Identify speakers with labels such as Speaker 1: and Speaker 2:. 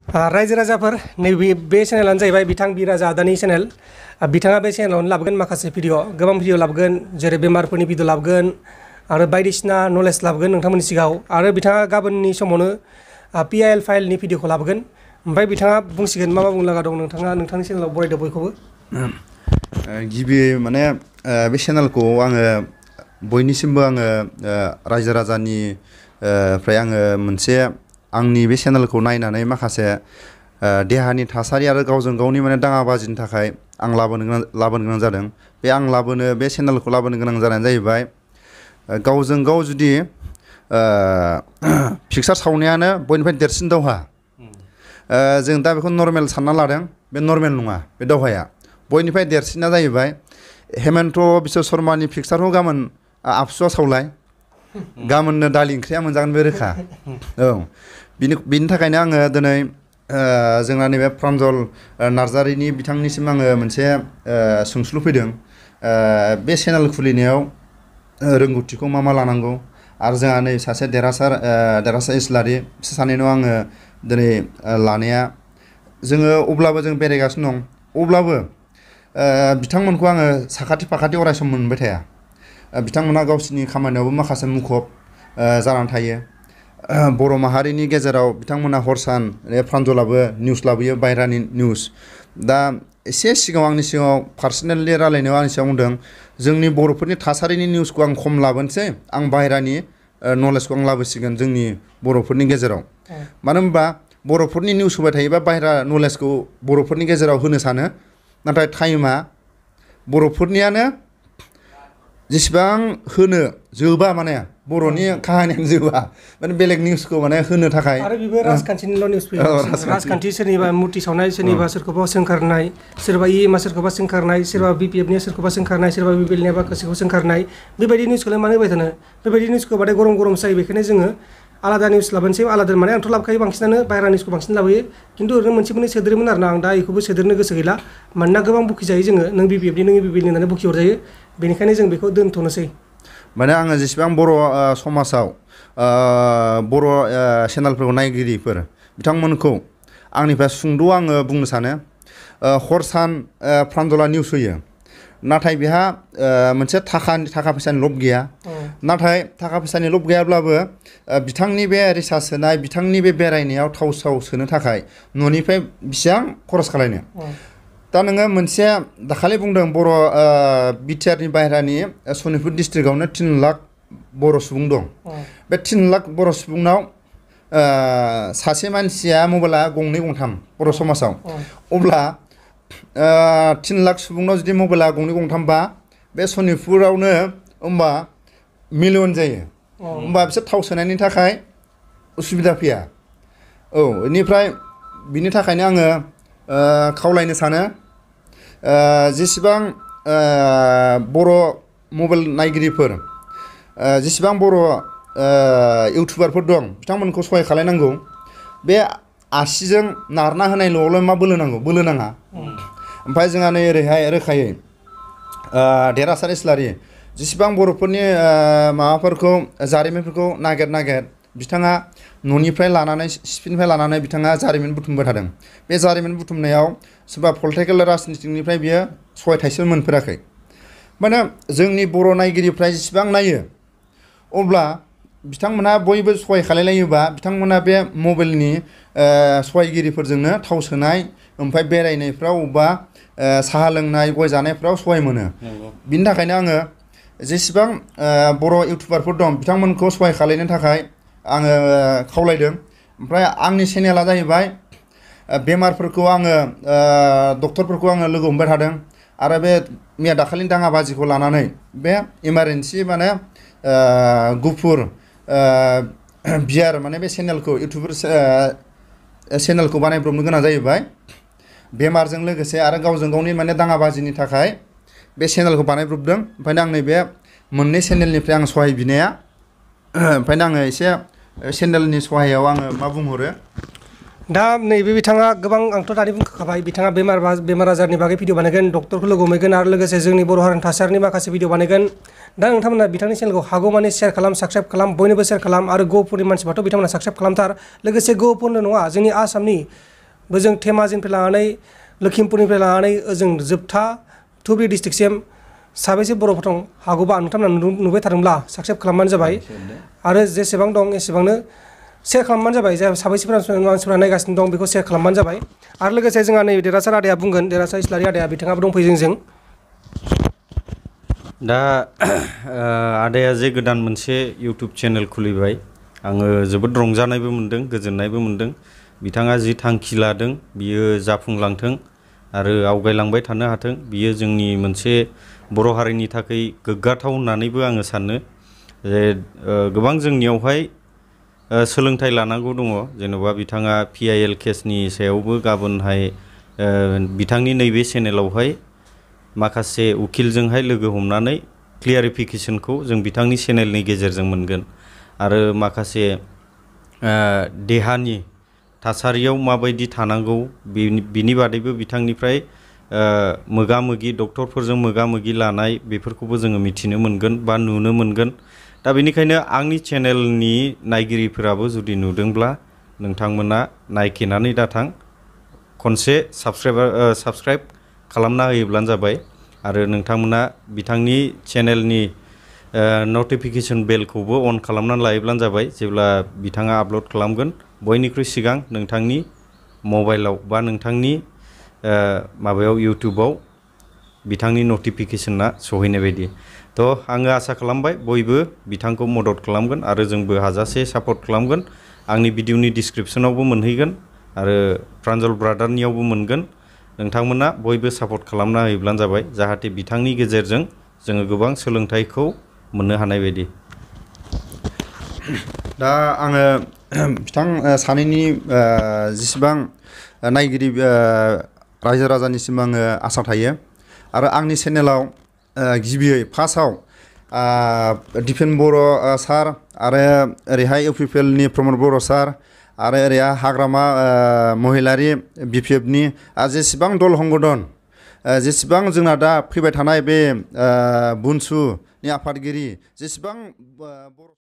Speaker 1: रायजो राजाफोर नैबे बे चेनेलानो जाहैबाय बिथां बि राजा आदानि चेनेल। बिथाङा बे चेनेलावनो लाबोगोन माखासे भिडिअ गोबां भिडिअ लाबोगोन जेरै बेमारफोरनि भिडिअ लाबोगोन आरो बायदिसिना नलेज लाबोगोन नोंथांमोननि सिगाङाव आरो बिथाङा गाबोननि समावनो PIL फाइलनि भिडिअखौ लाबोगोन। ओमफ्राय बिथाङा बुंसिगोन मा बुंनो लागा दं नोंथाङा नोंथांनि चेनेलाव बरायदो बयखौबो।
Speaker 2: गिबि माने बे चेनेलखौ आङो बयनिसिमबो आङो रायजो राजानि फ्राय आङो मोनसे आंनि बे चेनेलखौ नायनानै माखासे देहानि थासारि आरो गावजों गावनि माने दाङाबाजिनि थाखाय आं लाबोनो गोनां जादों। बे आं बे चेनेलखौ लाबोनो गोनां जानायानो जाहैबाय गावजों गाव जुदि पिक्सार सावनायानो बयनिफ्राय देरसिन दावहा। जों दा बेखौ नर्मेल सानना लादों, बे नर्मेल नङा। बे दावहाया बयनिफ्राय देरसिना जाहैबाय हेमन्त बिश्व शर्मानि पिक्सारखौ गाबोन आबसुआ सावलाय, गाबोननो दालि ओंख्रिया मोनजागोन बे रोखा। औ बिनि थाखायनो आङो दिनै जोंना नैबे प्रान्जल नार्जारिनि बिथांनिसिम आङो मोनसे सोंस्लु फैदों। बे चेनेल खुलिनायाव रोंगौथिखौ मा लानांगौ आरो जोंहा नै सासे देरहासात इस्लारि बिसोर सानैनाव आङो दिनै लानाया जोङो अब्लाबो जों बेरायगासिनो दं। अब्लाबो बिथांमोनखौ आङो साखाथि फाखाथि अराय सम मोनबाय थाया। बिथांमोना गावसिनि खामानियावबो माखासे मुखुब जानानै थायो। बर' माहारिनि गेजेराव बिथांमोना हर सान प्रान्जलाबो निउस लाबोयो, बायह्रानि निउस। दा एसे सिगाङाव आंनि सिगाङाव पार्सनेलि रायलायनायाव आंनि सिगाङाव बुंदों जोंनि बर'फोरनि थासारिनि निउसखौ आं खम लाबोनोसै, आं बायह्रानि नलेजखौ आं लाबोसिगोन जोंनि बर'फोरनि गेजेराव। मानो होनबा बर'फोरनि निउस होबाय थायोबा बायह्रा नलेजखौ बर'फोरनि गेजेराव होनो सानो, नाथाय टाइमा बर'फोरनियानो जेसेबां होनो जोबा, माने बर'नि काहानियानो जोबा, माने बेलेग निउसखौ माने होनो थाखाय।
Speaker 1: आरो बेबो राजखान्थिनिल' निउस फैयो। राजखान्थि सोरनिबा मुर्ति सावनाय, सोरनिबा सोरखौबा सोंखारनाय, सोरबा EMA सोरखौबा सोंखारनाय, सोरबा BPFनिया सोरखौबा सोंखारनाय, सोरबा BPLनिया माखासेखौ सोंखारनाय, बेबायदि निउसखौलाय मानो होबाय थानो? बेबायदि निउसखौ बाथाय गरम जायो। बेखायनो जोङो आलादा निउस लाबोनोसै। आलादा माने आंथ' लाबोखायो बांसिनानो बायह्रा निउसखौ बांसिन लाबोयो, खिन्थु ओरैनो मोनसे मोननै सोदेरोमोन आरोना। आं दा बेखौबो सोदेरनो गोसो गैला, मानोना गोबां बुखिजायो जोङो। नों BPFनि नों BPLनि होननानै बुखि हरजायो। बेनिखायनो जों बेखौ दोनथ'नोसै।
Speaker 2: माने आङो जेसेबां बर' समाजाव बर' चेनेलफोरखौ नायगिरिफोर बिथांमोनखौ आंनिफ्राय सुंद' आङो बुंनो सानो। हर सान प्रान्जला निउस होयो, नाथाय बेहा मोनसे थाखा फैसानि लब गैया। नाथाय थाखा फैसानि लब गैयाब्लाबो बिथांनि बे रिसार्च सोनाय, बिथांनि बे बेरायनायाव थाव साव सोनो थाखाय न'निफ्राय बेसेबां खरस खालायनो। दा नोङो मोनसे दाखालि बुंदों बर' बिटिआरनि बायह्रानि सनितपुर डिस्ट्रिक्टआवनो 3 लाख बर' सुबुं दं। बे 3 लाख बर' सुबुंनाव सासे मानसिया मबाइला गंनै गंथाम बर' समाजाव। अब्ला 3 लाख सुबुंनाव जुदि मबाइला गंनै गंथामबा बे सनितपुरावनो होमबा मिलियन जायो। होमबा बिसोर थाव सोनायनि थाखाय उसुबिदा फैया। औ बेनिफ्राय बिनि थाखायनो आङो खावलायनो सानो जेसेबां बर' मबाइल नायगिरिफोर, जेसेबां बर' इउटुबारफोर दं बिथांमोनखौ सहाय खालायनांगौ। बे आसिजों नारना होनायल'आवलाय मा बोलो नांगौ? बोलो नाङा। ओमफ्राय जोंहा नै ओरैहाय रोखायै देरहासात इस्लारि जेसेबां बर'फोरनि माबाफोरखौ जारिमिनफोरखौ नागिर बिथाङा न'निफ्राय लानानै सिफिनिफ्राय लानानै बिथाङा जारिमिन बुथुमबाय थादों। बे जारिमिन बुथुमनायाव सोरबा पलिटिकेल राजनितिनिफ्राय बियो सहाय थाइसेबो मोनफेराखै। माने जोंनि बर' नायगिरिफ्रा जेसेबां नायो, अब्ला बिथांमोनहा बयबो सहाय खालायलायोबा बिथांमोना बे मबाइलनि सहायगिरिफोरजोंनो थाव सोनाय, ओमफ्राय बेरायनायफ्राव बबेबा साहा लोंनाय, गय जानायफ्राव सहाय मोनो। बिनि थाखायनो आङो जेसेबां बर' इउटुबारफोर दं बिथांमोनखौ सहाय खालायनो थाखाय आङो खावलायदों। ओमफ्राय आंनि चेनेला जाहैबाय बेमारफोरखौ आङो डक्टरफोरखौ आङो लोगो हमबाय थादों। आरो बे मैया दाखालिनि दाङाबाजिखौ लानानै बे इमारजेन्सि माने गुफुर बियार माने बे चेनेलखौ इउटुबार चेनेलखौ बानायब्रबनो गोनां जाहैबाय। बेमारजों लोगोसे आरो गावजों गावनि माने दाङाबाजिनि थाखाय बे चेनेलखौ बानायब्रबदों। ओंखायनो आं नैबे मोननै चेनेलनिफ्राय आं सहाय बिनाया, ओंखायनो आङो एसे चेनेलनि सहायाव आङो मा बुंहरो।
Speaker 1: दा नैबे बिथाङा गोबां आंथ' दानि बुंखाबाय बिथाङा बेमार आजारनि बागै भिडिअ बानायगोन, डक्टरखौ लोगो हमहैगोन आरो लोगोसे जोंनि बर' हारिनि थासारिनि माखासे भिडिअ बानायगोन। दा नोंथांमोना बिथांनि चेनेलखौ हागौमानि शेयार खालाम, साबस्क्राइब खालाम, बयनोबो शेयार खालाम। आरो गहपुरनि मानसिफ्राथ' बिथांमोना साबस्क्राइब खालामथार। लोगोसे गहपुरल' नङा, जोंनि आसामनि बोजों धेमाजिनिफ्राय लानानै लखिमपुरनिफ्राय लानानै ओजों जोबथा धुबुरी डिस्ट्रिक्टसिम साबेसे बर'फोर दं हागौबा नोंथांमोना नुबाय थादोंब्ला साबस्क्राइब खालामबानो जाबाय आरो जेसेबां दं एसेबांनो शेयार खालामबानो जाबाय जाय साबेसे मानसिफोरा नायगासिनो दं बेखौ शेयार खालामबानो जाबाय आरो लोगोसे जोंहा नै देरहासात आदाया बुंगोन देरहासात इस्लारि आदाया बिथाङाबो दंफैयो जोंजों
Speaker 3: दा आदाया जे गोदान मोनसे इउटुब चेनेल खुलिबाय आङो जोबोद रंजानायबो मोनदों गोजोननायबो मोनदों बिथाङा जि थांखि लादों बियो जाफुंलांथों आरो आवगायलांबाय थानो हाथों बियो जोंनि मोनसे बर' हारिनि थाखाय गोग्गाथाव होननानैबो आङो सानो जे गोबां जोंनियावहाय सोलोंथाइ लानांगौ दङ जेन'बा बिथाङा PIL केसनि सायावबो गाबोनहाय बिथांनि नैबे चेनेलावहाय माखासे उकिलजोंहाय लोगो हमनानै क्लियारिफिकेसनखौ जों बिथांनि चेनेलनि गेजेरजों मोनगोन आरो माखासे देहानि थासारियाव माबायदि थानांगौ बिनि बादैबो बिथांनिफ्राय मोगा मोगि डक्टरफोरजों मोगा मोगि लानाय बेफोरखौबो जोङो मिथिनो मोनगोन बा नुनो मोनगोन दा बेनिखायनो आंनि चेनेलनि नायगिरिफोराबो जुदि नुदोंब्ला नोंथांमोना नायखेनानै दाथां खनसे साबस्क्राइब खालामना होयोब्लानो जाबाय आरो नोंथांमोना बिथांनि चेनेलनि नटिफिकेसन बेलखौबो अन खालामनानै लायोब्लानो जाबाय जेब्ला बिथाङा आपल'ड खालामगोन बयनिख्रुइ सिगां नोंथांनि मबाइलाव बा नोंथांनि माबायाव इउटुबाव बिथांनि नटिफिकेसना सहैनाय बायदि थ' आङो आसा खालामबाय बयबो बिथांखौ मदद खालामगोन आरो जोंबो हाजासे सापर्ट खालामगोन आंनि भिडिअनि डिसक्रिपसनावबो मोनहैगोन आरो प्रान्जल ब्रादारनियावबो मोनगोन नोंथांमोना बयबो सापर्ट खालामना होयोब्लानो जाबाय जाहाथे बिथांनि गेजेरजों जोङो गोबां सोलोंथाइखौ मोननो हानाय बायदि
Speaker 2: दा आङो बिथां सानैनि जेसेबां नायगिरि रायजो राजानिसिम आङो आसा थायो आरो आंनि चेनेलाव गिबियै फार्स्टआव दिपेन बर' सार आरो ओरैहाय इउपिपिएलनि प्रमद बर' सार आरो ओरैहाय हाग्रामा महिलारि BPFनि जेसेबां दल हंग दं जेसेबां जोंना दा फैबाय थानाय बे बुनसुनि आफादगिरि जेसेबां बर'